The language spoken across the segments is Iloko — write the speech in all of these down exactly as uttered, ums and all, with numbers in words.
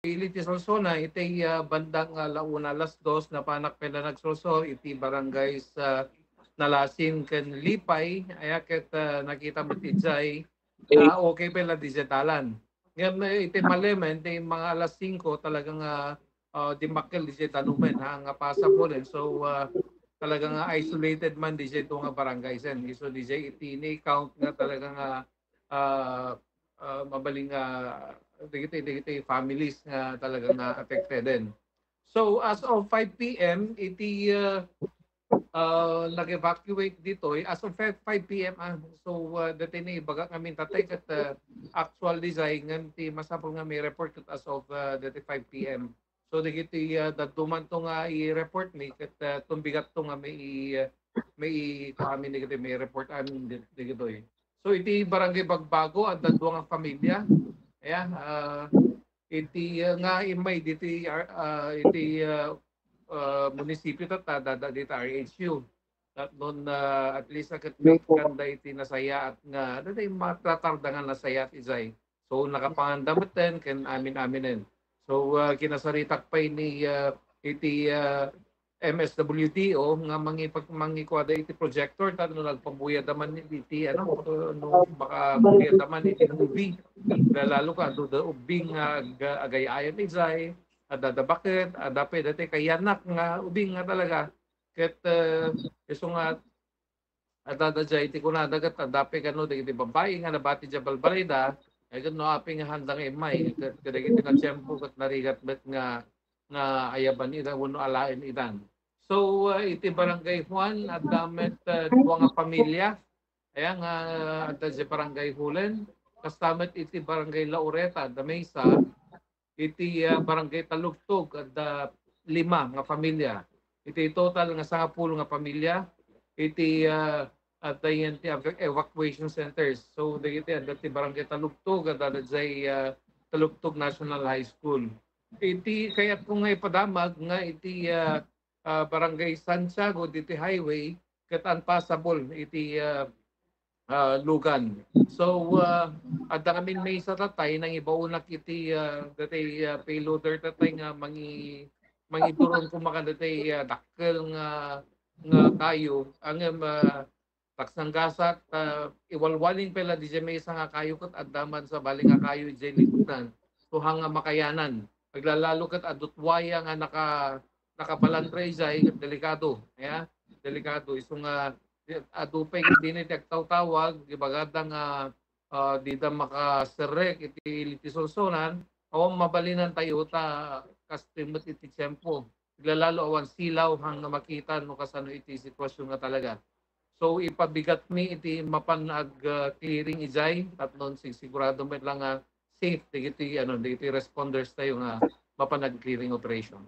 Ili ti Solsona, iti, ah, bandang, ah, la una alas dos, napanak pay la nagsolsol iti barangay sa Nalasin ken Lipay, aya ket, ah, nakita met idiay, ah, okay pay la didiay dalan. Ngem, eh, iti malemen, ti mga alas singko, talagang, ah, ah, dimmakkel didiay danumen, ha, nga pasapulen. So, ah, talagang, ah, isolated man didiay ito nga barangay, sen. Isu didiay iti ni-count nga talagang, ah, ah, ah, mabalin nga dagiti, dagiti families nga talagang, ah, affected din. So, as of five P M, iti, ah, ah, nag-evacuate ditoy, as of five P M, ah, so, ah, dati ni ibaga ngamin tatay ket, ah, actual design ngem ti masapul nga may report ket as of, ah, dati five P M. So, dagiti, ah, dadduma to nga i-report mi ket, ah, tumbigat to nga may i-, may i-, amin dagiti, may report amin di-, dagitoy. So, iti Barangay Bagbago, adda dua nga familia. Ayan, ah, iti, ah, nga immay diti, ah, ah, iti, ah, ah, munisipyo ta, ta, dada dita R H U. At non, ah, at least, ah, ket may kanda iti nasayaat nga, dada yung mga tratar da nga nasayaat idiay. So, nakapanganda metten ken amin-aminen. So, ah, kinasaritak pay ni, ah, iti, ah, M S W D O nga mangipag-, mangikuada iti projector tapno nagpabuyad man iti, ano, no makabuyad man iti movie. Lalo ka, adu da ubing nga ag-, agay-ayan idiay, adda da baket, adda pay dati kayanak nga ubing nga talaga. Ket, eh, isu nga adda da jay ti kunada ket adda pay kano dagiti babbai nga nabati jay balbalayda, ay ket no apay nga handa nga immay, ket kadagiti natiempo ket narigat met nga, nga ayaban ida wenno alaen idan. So, uh, iti Barangay Juan, adda met, uh, dua nga pamilya, aya nga adda jay Barangay Julen, kasta met iti Barangay Laureta, adda maysa, iti, ah, Barangay Talugtog, adda lima nga familia. Iti total nga sangapulo nga familia, iti, ah, adda yan ti evac-, evacuation centers. So, dagiti adda ti Barangay Talugtog, adda, adda jay, ah, Talugtog National High School. Iti kayat ko nga ipadamag nga iti, ah, ah, Barangay Santiago, diti highway, ket unpassable iti, ah, ah, lugan. So, ah, adda ngamin maysa tatay, nangibaunak iti, ah, dati, ah, payloader tatay nga mangi-, mangiduron kumakan dati, ah, dakkel nga, nga kayo. Ngem, ah, taksanggasat, ah, iwalwaling pay la didiay maysa nga kayo ket adda man sabali nga kayo idiay libutan. So, hanga makayanan. Aglalalo ket adu tuaya nga naka-, nakabalandre idiay, delikado. Ya, delikado. Isu nga, adu pay ket dini ti agtawtawag, ibagada nga, ah, dida makaserrek iti, iti Sorsonan, awan mabalinan tayo ta kas met iti tiempo. Aglalalo awan silaw hanga makita no kasano iti sitwasyon nga talaga. So, ipabigat mi iti mapan ag, ah, clearing idiay, tapno sigsigurado met lang nga safe dagiti, ano, dagiti responders tayo nga mapan ag clearing operation.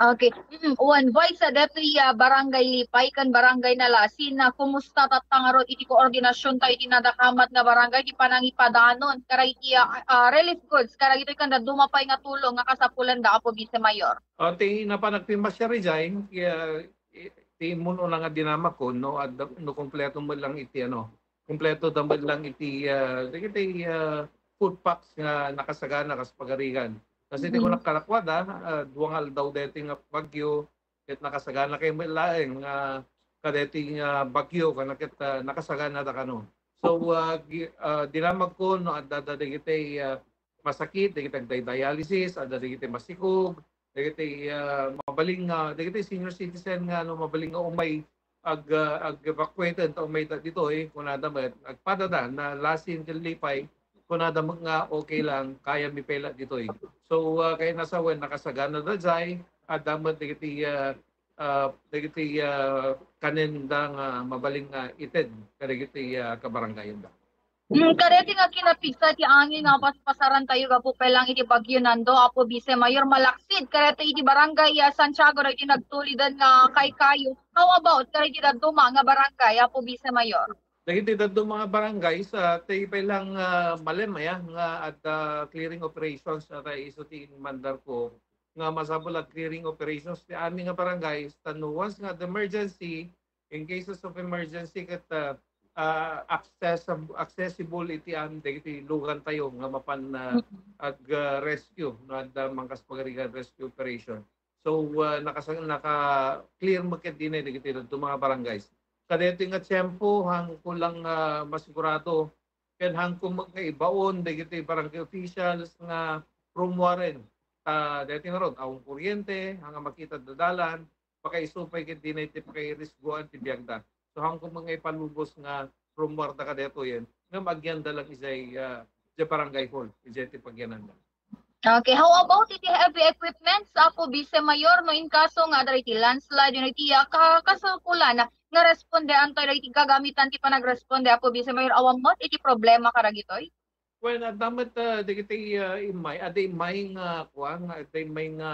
Okay. Mm, wen, Vice, ah, detoy, ah, Barangay Lipay ken Barangay Nalasin, na kumusta tatta ngarud iti koordinasyon tayo iti nadakamat nga barangay, iti panangipadanon kadagiti, ah, ah, relief goods kadagitoy ken dadduma pay nga tulong nga kasapulanda, Apo Vice Mayor? Ah, ti napan agpimasiar idiay, ah, i-, ti immun-una nga dinamakon, no, adda, no, kompleto met lang iti, ano, kompleto da met lang iti, ah, dagiti, ah, food packs nga nakasagana kas pagarigan. Kasi ti, mm, kunak kadakuada, ah, dua nga aldaw deti nga bagyo, ket nakasagana kay met laeng nga kadeti nga bagyo, kana ket, ah, nakasagana da kano. So, ah, gi-, ah, dinamag ko no adda da dagiti, ah, masakit, dagiti agdaydialysis, adda dagiti masikog, dagiti, ah, mabalin nga, dagiti senior citizen nga, ano, mabalin nga umay ag-, ah, ag-evacuated ta umay da ditoy, kunada met, agpada da, Nalasin ken Lipay, kunada met nga okay lang, kaya mi pay la ditoy. So, ah, kay nasa wen, nakasagana da jay, adda met dagiti, ah, ah, dagiti, ah, kanen da nga mabalin nga ited kadagiti, ah, kabarangayen da. Hmm, kadeti nga kinapigsa ti angin nga paspasaran tayo gapu pay lang iti Bagyo Nando, Apo Vice Mayor, malaksid kadeti iti Barangay, ah, Santiago dagiti nagtulidan nga kaykayo. How about kadeti dadduma nga barangay, Apo Vice Mayor? Dagiti dadduma nga barangay, sa tay pay lang, ah, malem aya nga adda clearing operations, ah, tay isu ti inmandar ko nga masapul a clearing operations ti amin nga barangay, ta no once nga the emergency, in cases of emergency ket, ah, ah, access-, accessible iti, um, dagiti lugantayo nga mapan, ah, Mm. ag, ah, rescue, no, adda mangkas pagarigan rescue operation. So, ah, nakasa-, naka-clear met ketdin dagiti dadduma nga barangays. Kadaytoy nga tiempo, haanko lang, ah, masigurado, ken haanko met nga ibaon dagiti barangay officials nga room warrant. Ta, daytoy ngarud, awan kuryente, haan nga makita dadalan, pakaisu pay ketdin ti pakairisguan ti biagda. So, haanko met nga ipalubos nga room warrant kadaytoyen, ngem agyanda lang idiay, ah, idiay barangay hall, idiay ti pagyananda. Okay, how about iti heavy equipments, Apo Vice Mayor, no, in kaso nga adda iti landslide, wenno iti, ah, ka-, kasapulan nga respondeanto dagiti gagamitan ti panagresponde, Apo Vice Mayor, awan met iti problema kadagitoy? Well, adda met, ah, dagiti, ah, immay, adda immay nga, kuan, adda immay nga,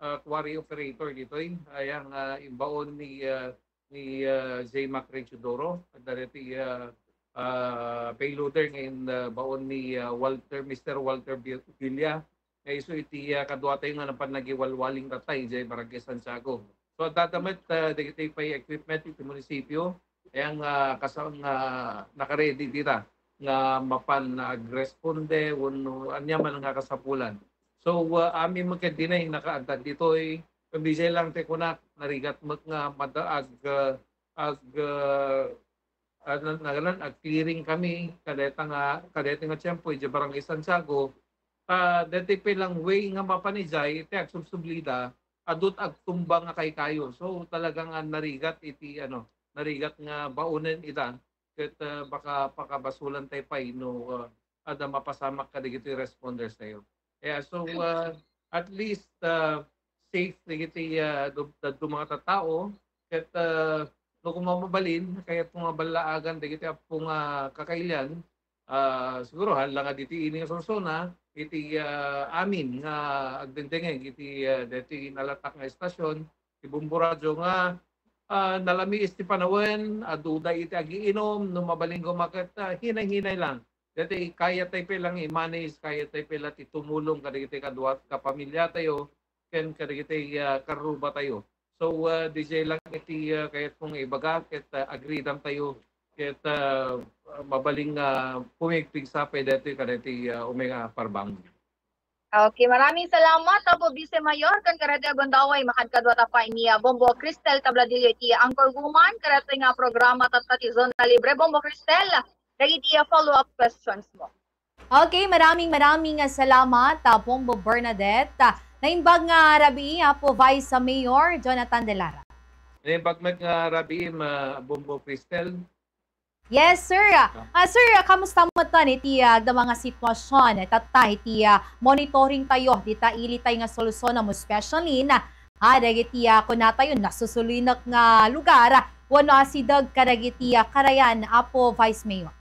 ah, quarry operator ditoy, aya nga imbaon ni, ah, ni, ah, J Mac Rechudoro, adda dagiti, ah, ah, payloader nga in, ah, baon ni, ah, Walter, Mister Walter Vil-, Villa, nga isu iti, ah, kaduatayo nga napan nagiwalwaling tatta idiay Barangay Santiago. So, adda met, ah, dagiti pay equipment iti munisipio, aya nga, ah, kas-, nga, ah, naka-ready dita nga mapan agresponde wenno ania man nga kasapulan. So, ah, amin met ketdin nakaadda ditoy, kundi idiay lang ti kunak, narigat met nga mada-, ag, ah, ag, ah, ah, na-, nagalan, ag-clearing kami, kadayta nga, kadayta nga tiempo, idiay Barangay Santiago, ah, daytoy pay lang way nga mapan idiay, iti agsubsublida, adut agtumba nga kaykayo. So, talaga nga narigat iti, ano, narigat nga baonen ida, ket, ah, baka pakabasolantay pay no, ah, adda mapasamak kadagiti responders tayo. Kaya, so, ah, at least, ah, safe dagiti, ah, dum-, dadduma nga tattao, ket, ah, no koma mabalin, kayatko nga ballaagan dagiti appo nga kakailian, ah, siguro, haan la nga ditoy ini nga sursona, iti, ah, amin nga agdengdengeg iti, ah, daytoy nalatak nga estasyon, ti Bombo Radyo nga, ah, nalamiis ti panawen, aduda iti agiinum, no mabalin koma ket, ah, hinay-hinay lang. Daytoy kayatay pay lang i-manage, kayatay pay la ti tumulong kadagiti kadua-, kapamiliatayo, ken kadagiti, ah, karrubatayo. So, ah, D J lang iti, ah, kayatko nga ibaga, ket, ah, agridamtayo, ket, ah, mabalin nga pumigpigsa pay daytoy kadaytoy, ah, umay nga parbangon. Okay, maraming salamat, Apo Vice Mayor, ken kadaytoy a gundaway, makadkadua ta pay ni, ah, Bombo Cristel Tabladillo iti Anchorwoman, kadaytoy nga programa tatta ti Zona Libre. Bombo Cristel, dagiti, ah, follow-up questions mo. Okay, maraming, maraming, ah, salamat, ah, Bombo Bernadette. Ah, naimbag nga rabii, Apo Vice Mayor Jonathan De Lara. Naimbag met nga rabii, ma-, Bombo Cristel. Yes, sir. Ah, sir, ah, kamusta met iti, ah, adda nga sitwasyon? Eh, tatta iti, ah, monitoring tayo dita ilitay nga sursona, mo especially na, ah, dagiti, ah, kunatayo, nasusulinek nga lugar, wenno asideg kadagiti, ah, karayan, Apo Vice Mayor.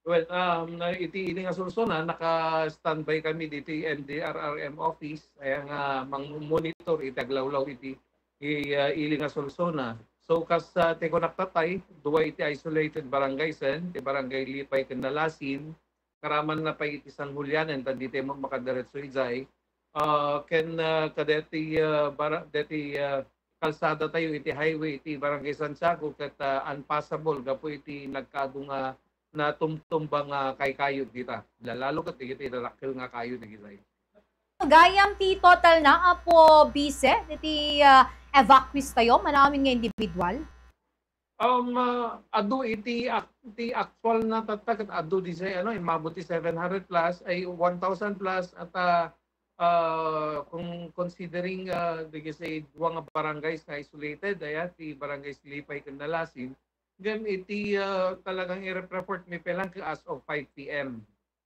Well, um, na-, iti ini nga sursona, naka-standby kami ditoy M D R R M office, aya nga mang-monitor iti aglawlaw iti, i-, ah, ili nga sursona. So, kas, ah, ti kunak tattay, dua iti isolated barangays, eh, ti Barangay Lipay ken Nalasin, karaman na pay iti San Julianen, ta ditoy mo makadiretso idiay. Ah, ken, ah, kadeti, ah, bara-, deti, ah, kalsada tayo iti highway iti Barangay Santiago ket, ah, unpassable gapu iti nagkaadu nga natumtumba nga kaykayod dita. Lalalo ket dagiti darakkel nga kayo dagiti. Gayam ti total na, Apo Vice, iti, ah, evacuees tayo, manamin nga individual? Um, ah, adu iti ak-, iti actual na tatta ket adu di say, ano, immabot ti seven hundred plus, ay one thousand plus at, ah, ah, kung considering, ah, dagiti dua nga barangays nga isolated, aya, ti Barangay Lipay ken Nalasin, ngem iti, ah, talagang i-report mi pa lang as of five P M.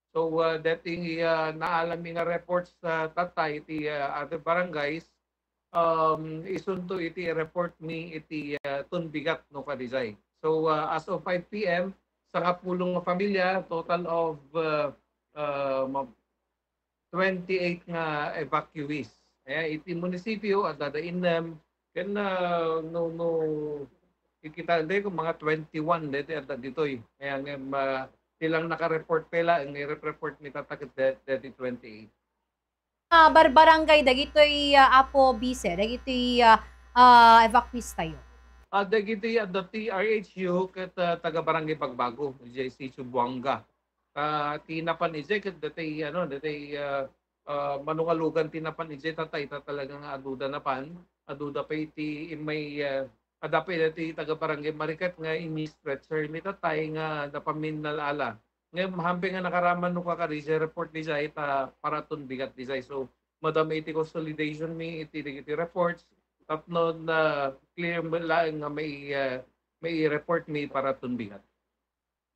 So, ah, deti, ah, naalam mi nga reports, ah, tatta iti, ah, other barangays, um, isunto iti report mi iti, ah, Tunbigat no kadisay. So, ah, as of five P M, sangapulo nga pamilya, total of, ah, ah, ma-, twenty-eight nga evacuees. Aya, iti munisipyo, adda da innem, ken, ah, no, no, kikita, hindi, kung mga twenty-one, deti adda ditoy. Aya, ngem, ah, ti lang naka-report pela, ang i-report mi tatta ket de-, deti twenty-eight. Ah, barbarangay, dagitoy, ah, Apo Vice, dagitoy, ah, ah, evacuees tayo. Ah, dagiti adda ti R H U ket, ah, taga Barangay Bagbago, idiay Sitio Buanga. Ah, ti napan idiay ket dati, ano, dati, ah, ah, manukalugan ti napan idiay tatay ta talaga nga aduda napan, aduda pay ti immay, ah, adda pay dati taga Barangay Maricat nga ini-stretcher mi tatay nga napamin nalala. Ngayon, mahampay nga nakaraman no kakari idiay report idiay ta paraton bigat idiay. So, madama iti consolidation mi iti dagiti reports tapno na clear met laeng nga mai, ah, mai-report mi paraton bigat.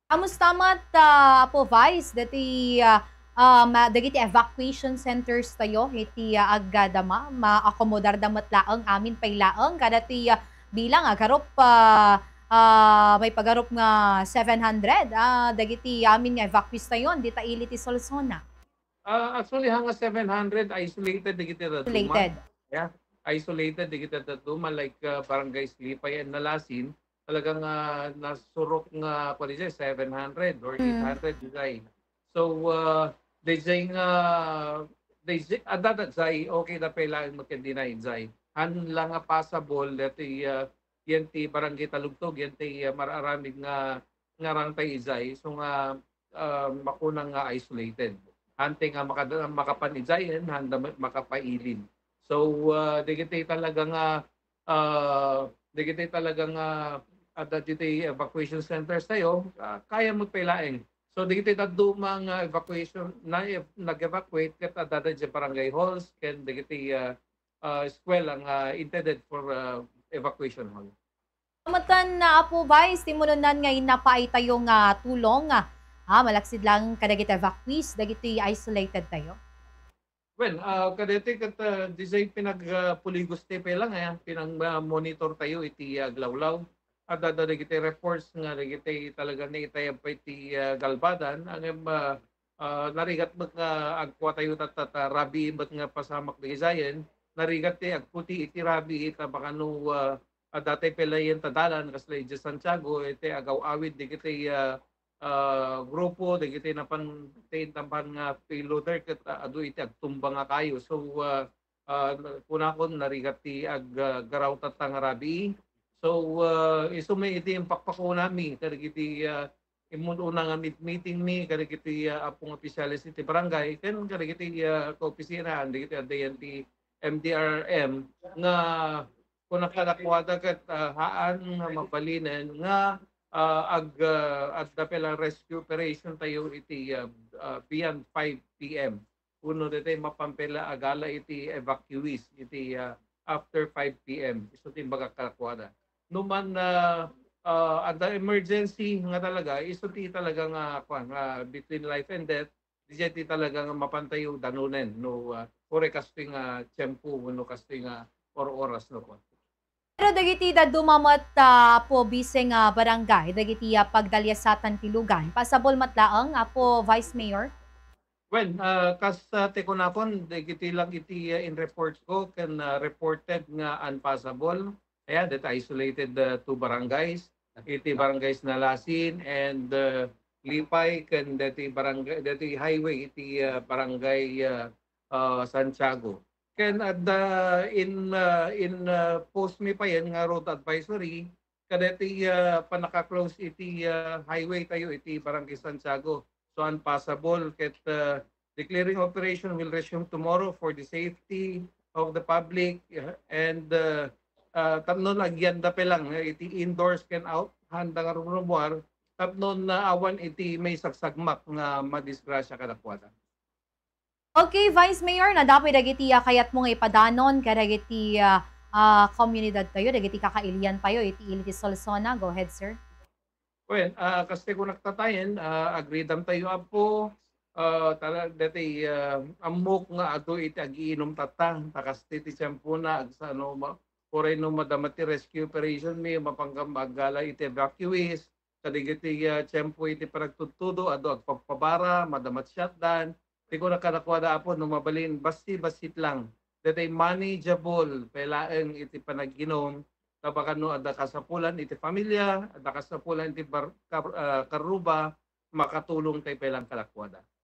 Kamusta met, ah, Apo Vice, dati, ah, um, ah, dagiti evacuation centers tayo iti, ah, aggadama, maakomodarda met laeng amin pay laeng kadati, ah, bilang agarup, ah, ah, maipagarup nga seven hundred, ah, dagiti amin nga evacuees tayo, dita ili ti Solsona. Ah, actually, hanga seven hundred isolated dagiti dadduma. Isolated. Yeah, isolated dagiti dadduma, like, ah, Barangays Lipay and Nalasin, talagang, ah, nasurok nga, kuwan, diay, seven hundred or Mm. eight hundred diay. So, ah, diay nga, diay, adda diay, okay da pay laeng makiddinay diay. Han lang nga passable, dati, ah, yan ti Barangay Talugtog, yan ti, ah, mar-aramid nga, nga rangtay idiay. So nga, ah, makuna nga isolated. Hantay nga makada-, makapan idiay, handa ma-, makapailin. So, ah, dagiti talaga nga, ah, dagiti talaga nga adda dagiti evacuation centers tayo, ah, kaya met pay laeng. So, dagiti dadduma nga evacuation, na, nag-evacuate, ket adda diay barangay halls, ken dagiti, ah, ah, eskwela nga intended for, ah, evacuation hall. Kamutan, ah, Apo Vice, ti umunonan nga innapaay tayo nga tulong, ah, ah, malaksid lang kadagiti evacuees, dagiti isolated tayo? Well, ah, kadeti ket, ah, diay pinag, ah, puligos ti pay lang, eh, pinang, ah, monitor tayo iti, ah, aglawlaw. Adda dagiti reports nga dagiti talaga naitayab pay ti, ah, galbadan, ngem, ah, ah, narigat met nga agkua tayo tatta, ta rabii met nga pasamak dagiti sayen, narigat ti agputi iti rabii, ta bakano, ah, adda tay pelayen ta dalan, kasla idiay Santiago, iti agaw-awid dagiti, ah, ah, grupo, dagiti napan, ti napan nga payloader, ket, ah, adu iti agtumba nga kayo. So, ah, ah, kunakon, narigat ti ag-, ah, garaw tatta nga rabii. So, ah, isu met iti impakpakunami kadagiti, ah, immun-una nga meet-, meeting mi kadagiti, ah, apong opisyales iti barangay ken kadagiti, ah, kaopisinaan dagiti adda diay ti M D R M nga kuna kadakuada ket, ah, haan nga mabalinen nga, ah, ag-, ah, adda pay lang rescue operation tayo iti, ah, ah, beyond five P M. Wenno daytoy mapan pay la a gala iti evacuees iti, ah, after five P M. Isu ti imbagak kadakuada. No man, ah, ah, adda emergency nga talaga, isu ti talaga nga, kuwan, nga between life and death, diay ti talaga nga mapan tayo danonen, no, ah, uray kastoy nga tiempo wenno kastoy nga or-oras, no, kuwan. Pero dagiti dadduma met, ah, Apo Vice, nga barangay, dagiti, ah, pagdaliasatan ti lugan, pasabol met laeng, Apo Vice Mayor? Well, ah, kas, ah, ti kunakon, dagiti lang iti, ah, in reports ko, ken, ah, reported nga unpassable. Ayan, that isolated, ah, two barangays. Iti barangays Nalasin and, ah, Lipay, ken dati barangay, dati highway, iti, ah, barangay, ah, ah, Santiago. Ken adda in, ah, in, ah, post mi payen nga road advisory, kadati, ah, pannaka-close iti, ah, highway tayo iti Barangay Santiago. So, unpassable ket, ah, the clearing operation will resume tomorrow for the safety of the public, ah, and, ah, ah, tapno agyanda pay lang, eh, iti indoors ken out, handa nga rumrumuar, tapno awan iti maisagsagmak nga madisgrasya kadakuada. Okay, Vice Mayor, naddapo dagiti, ah, kayatmo nga ipadanon kadagiti, ah, ah, komunidad tayo, dagiti kakailian tayo iti ili ti Solsona. Go ahead, sir. Well, ah, kas ti kunak tattayen, ah, agridam tayo, Apo, ah, tala-, dati, ah, ammok nga adu iti agiinum tatta, ta kas ti, ti tiempona, agsano, ma-, uray no madama ti rescue operation mi, mapanggam aggala iti evacuees, kadagiti, ah, tiempo iti panagtudtudo, adu agpagpabara, madama ti shutdown. Ti kunak kadakuada, Apo, no mabalin, bassit-bassit lang. Daytoy manageable pay laeng iti panaginum, ta baka no adda kasapulan iti familia, adda kasapulan iti bar-, kar-, ah, karruba, makatulong tay pay lang kadakuada.